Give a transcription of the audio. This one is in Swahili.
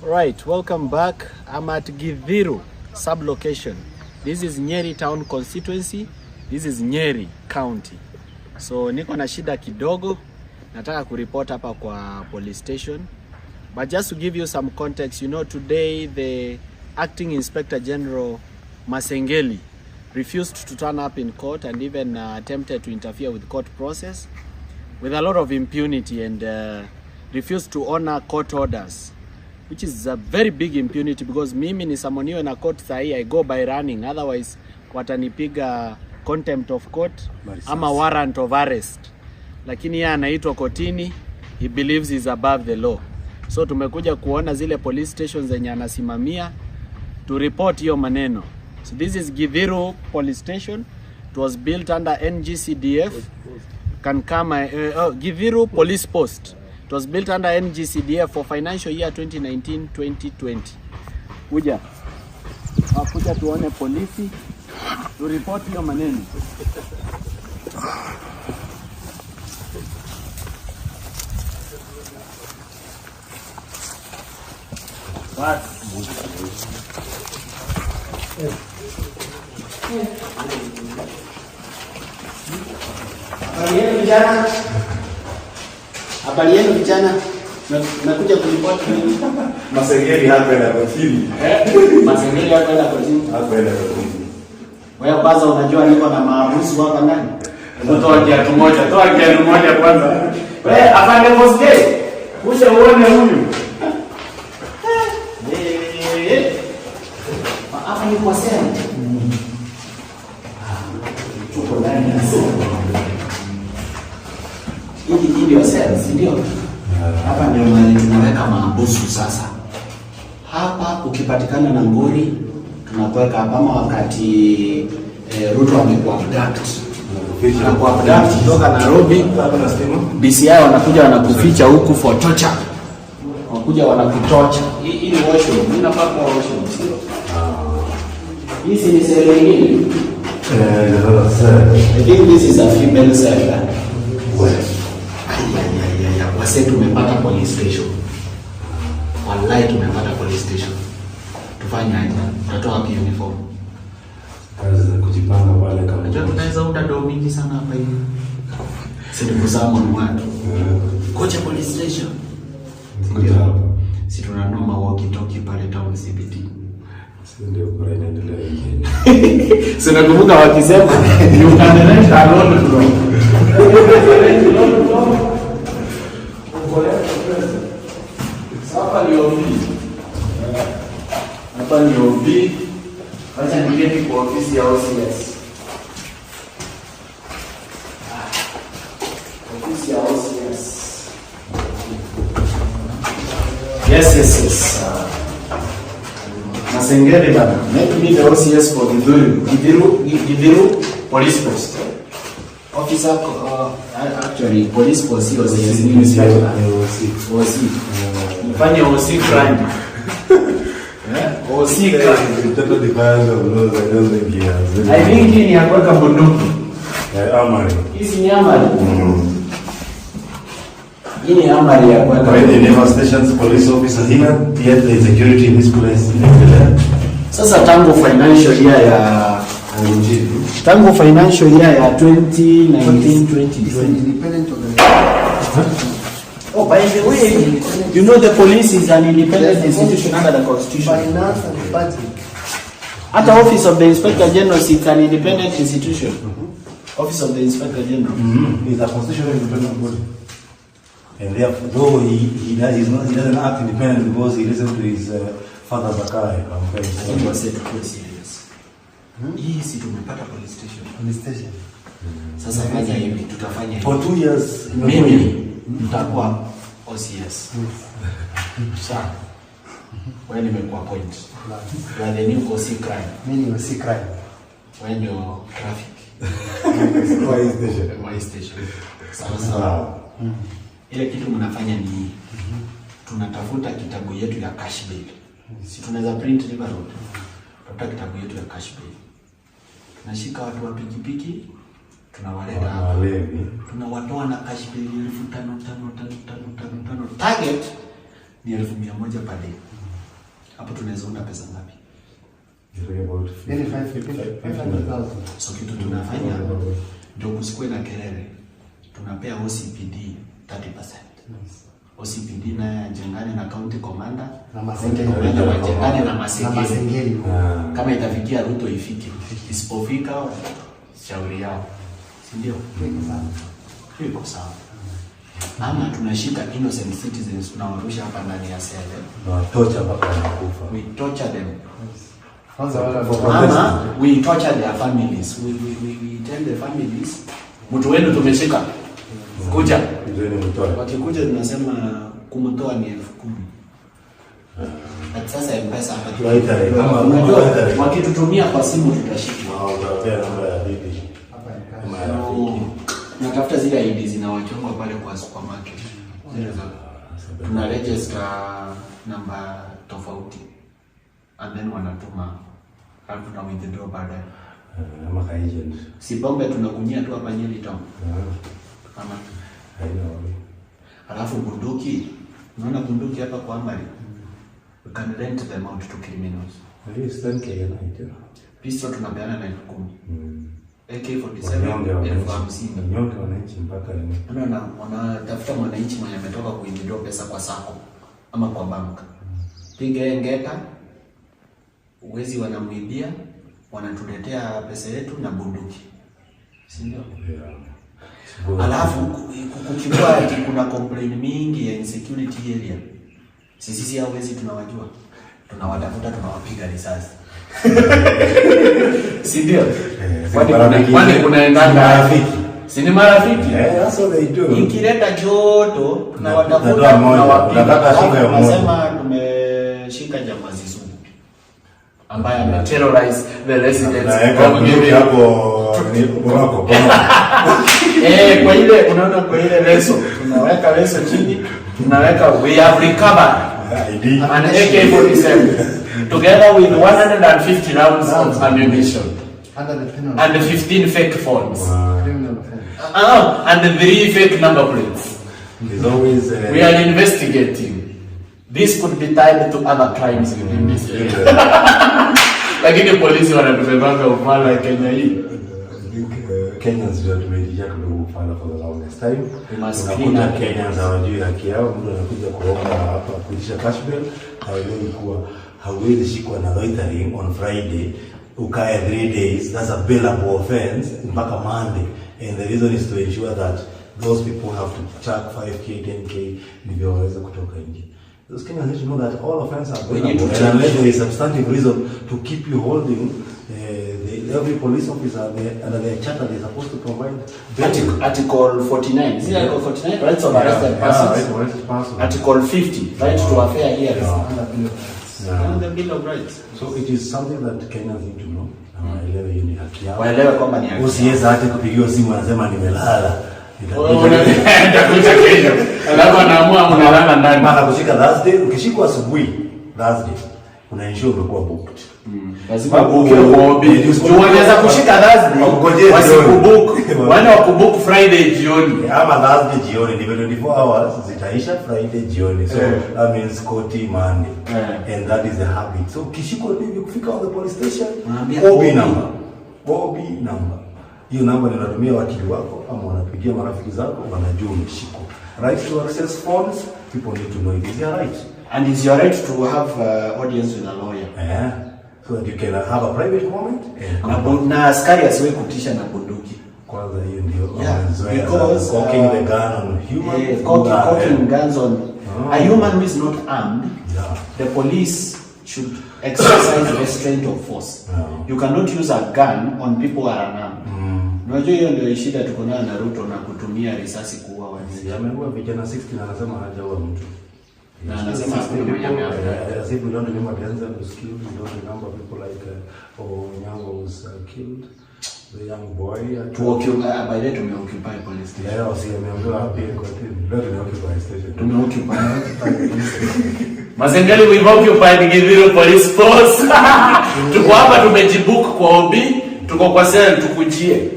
Right, welcome back. I'm at Githiru sub-location. This is Nyeri Town constituency. This is Nyeri County. So niko na shida kidogo. Nataka kuripot hapa kwa police station. But just to give you some context, you know, today the acting Inspector General Masengeli refused to turn up in court and even attempted to interfere with court process with a lot of impunity and refused to honor court orders, which is a very big impunity because mimi nisamoniwe na court sahi, I go by running, otherwise watanipiga contempt of court ama warrant of arrest. Lakini yeye anaitwa kotini, he believes he's above the law. So tumekuja kuona zile police stations zenye anasimamia to report hiyo maneno. So this is Githiru Police Station. It was built under NGCDF. Can come Githiru Police Post. It was built under NGCDF for financial year 2019-2020. Kuja. Kuja tuone polisi tu report hiyo maneno. Bas. Habari yenu vijana. Habari yenu vijana. Nakuja kuripoti nini? Masengeli hakwenda kotini. Masengeli hakwenda kotini. Hakwenda kotini. Wewe kwanza unajua niko na maamuzi wako nani? Toa kiatu moja, toa kiatu moja kwanza. Wewe afande Mosge, kuja uone huyu. Hapa ni kwa sema. Tuko ndani ya soko. Hii ndio sales, ndio? Hapa ndio mahali tunaweka maabusu sasa. Hapa ukipatikana na ngori tunakuweka hapa, ama wakati Ruto amekuwa abduct. Anakuwa abduct kutoka Nairobi. DCI wanakuja wanakuficha huku for torture. Wanakuja wanakutorture. Hii ni washroom. Mimi nafaa kwa washroom, sio? Hii si ni seli nyingine? I think this is a female cell. Wase tumepata police station. Wallahi tumepata police station. Tufanye aje? Tutatoa wapi uniform? Kazi za kujipanga pale kama. Unajua tunaweza unda doo mingi sana hapa hivi. Si ni kuzama watu. Kocha police station. Kuja hapa. Si tunanoma walkie talkie pale town CBD. Si ndio kwa inaendelea hii. Si nakumbuka wakisema you can rent a loan from. Hapa ni OB. Hapa ni OB. Wacha nigeti kwa ofisi ya OCS. Ofisi ya OCS. Yes, yes, yes. Masengeli bana. Make me the OCS for Githiru. Githiru Police Post. Officer, actually police post OCS ni inspector. OC. Nifanye OC crime. OC crime. Totally defies of laws, I don't think he has. I think hii ni ya kuweka bunduki. Amari. Hii ni amari. Hii ni amari ya kuweka. When the naval stations police officer here, yet the security in this place inaendelea. Sasa tangu financial year ya tangu financial year ya 2019-2020. Independent organization. Oh, by the way, you know the police is an independent institution under the constitution. Finance and budget. At the office of the Inspector General, it's an independent institution. Office of the Inspector General. It's a constitutional independent body. And therefore, though he doesn't act independent because he listens to his father Zakai. I think was it too serious. Hii si tumepata police station. Police station. Sasa fanya hivi, tutafanya hivi. For 2 years, Mimi nitakuwa OCS. Sawa. Wewe nimekuwa point. You are the new OC crime. Mimi ni OC crime. Wewe ndio traffic. Why station? Why station? Sawa sawa. Ile kitu mnafanya ni hii. Tunatafuta kitabu yetu ya cash bail. Si tunaweza print River Road. Tutafuta kitabu yetu ya cash bail. Tunashika watu wa pikipiki, tunawaleta hapa. Walevi. Tunawatoa na cash bail 5,000 5,000 5,000 5,000. Target Ni 100,000 per day. Hapo tunaweza unda pesa ngapi? You're talking about Yaani 500,000. So kitu tunafanya ndio kusikuwe na kelele, tunapea OCPD 30%. OCPD naye ajengane na county commander, Na county Masengeli. commander wajengane na Na Masengeli. Masengeli. Ah. Kama itafikia Ruto ifike, isipofika shauri yao, si ndio? Iko sawa. Hiyo iko sawa. Ama tunashika innocent citizens tunawarusha hapa ndani ya sele, Na torture mpaka wanakufa. we torture them. Kwanza wale Ama we torture their families. We tell the families, mtu wenu tumeshika, kuja. Njooni mtoe. Wakikuja tunasema kumtoa ni 10,000. But sasa M-Pesa hapa Loitering. Kama unajua loitering. wakitutumia kwa simu tutashikwa. Ah, utawapea namba ya bibi. hapa ni cash. Ama ya rafiki. Natafuta zile ID zinawachongwa pale kwa supermarket. Zile za tuna register namba tofauti and then wanatuma, alafu tuna withdraw baadaye. Eh, ama ka agent. Si pombe tunakunyia tu hapa Nyeri town Ah, ama haina wali. alafu bunduki, unaona bunduki hapa kwa Amari, we can rent them out to criminals. At least 10K a night, yeah. Pistol tunapeana na 10,000. AK47 Wanyonge wananchi. 50,000. Wanyonge wananchi mpaka lini? Unaona, wanatafuta mwananchi mwenye ametoka kuwithdraw pesa kwa sacco ama kwa bank, piga yeye ngeta, wezi wanamwibia, wanatuletea pesa yetu na bunduki, si ndio? Yeah. Alafu kukikuwa ati kuna complain mingi ya insecurity area, sisi hao wezi tunawajua, tunawatafuta, tunawapiga risasi, si ndio? Eh, si Kwani kuna marafiki. kwani kunaendanga Si marafiki. Si ni marafiki? Yeah, that's what they do. Ikileta joto tunawatafuta, Tunatoa moja. tunawapiga. Unataka shika ya moja. Tunasema tumeshika jambazi sugu ambaye ameterrorize the residents Naweka of bunduki Nyeri. hapo ni Boroko. Boroko. Eh, kwa ile unaona, kwa ile leso tunaweka leso chini, tunaweka we have recovered ID. An AK-47 together with 150 rounds of ammunition Under the penal and 15 fake phones. criminal offense. And 3 fake number plates. There's always We are investigating. This could be tied to other crimes within this area. Lakini polisi wanatubebanga ufala Kenya hii. I think Kenyans ndio tumejijia kidogo ufala for the longest time. We must clean Unakuta up. Kenyans hawajui haki yao. Mtu anakuja kuomba hapa kuitisha cash bail, haelewi kuwa hauwezi shikwa na loitering on Friday ukae 3 days, that's a bailable offense mpaka Monday, and the reason is to ensure that those people have to track 5K 10K ndivyo waweze kutoka nje. Those Kenyans need to know that all offenses are We need to bailable, and change. unless there is substantive reason to keep you holding, every police officer under their charter they're supposed to provide bail. Article 49. Is it Article 49? Rights of arrested Yeah, persons. right of arrested persons. Article 50, right to a fair hearing. Under Bill of Rights. Yeah. And the Bill of Rights. So it is something that Kenyans need to know. Na waelewe hiyo ni haki yao. Waelewe kwamba ni haki. Usiweza hata kupigiwa simu anasema nimelala. Nitakuja kesho. Alafu anaamua mnalala ndani. Mara kushika Thursday, ukishikwa asubuhi Thursday, una ensure umekuwa booked. Lazima Sababu- Ukiwa kwa OB. Juu wanaweza kushika Thursday, Wakungojee wasikubook. jioni. Wale wakubook Friday jioni. Ama Thursday jioni ndivyo 24 hours zitaisha Friday jioni. So that means koti Monday. And that is the habit. So ukishikwa hivi kufika on the police station, Unaambia OB OB. number. OB number. Hiyo namba ni unatumia wakili wako ama wanapigia marafiki zako wanajua umeshikwa. Right to access phones, people need to know it is your right. And it's your right to have audience with a lawyer. Eh, so that you can have a private moment and Na, na askari asiwe kutisha na bunduki. Kwanza hiyo ndio Yeah, wamezoea because, sana. Cocking the gun on human. Yeah, cocking guns on a human who is not armed. Yeah. The police should exercise restraint of force. Yeah. You cannot use a gun on people who are unarmed. Unajua hiyo ndio shida tuko nayo na Ruto na kutumia risasi kuua wananchi. Si ameua vijana 60 na anasema hajaua mtu. Na anasema hakuna mwenye ameua. As if we don't remember Denzel was killed, we don't remember people like Onyango was killed, the young boy. To occupy, by the way tumeoccupy police station. Leo si ameambiwa hapi kwa team. Leo tumeoccupy station. Tumeoccupy police station. Masengeli, we've occupied Githiru police force. Tuko hapa tumejibook kwa OB, tuko kwa cell tukujie.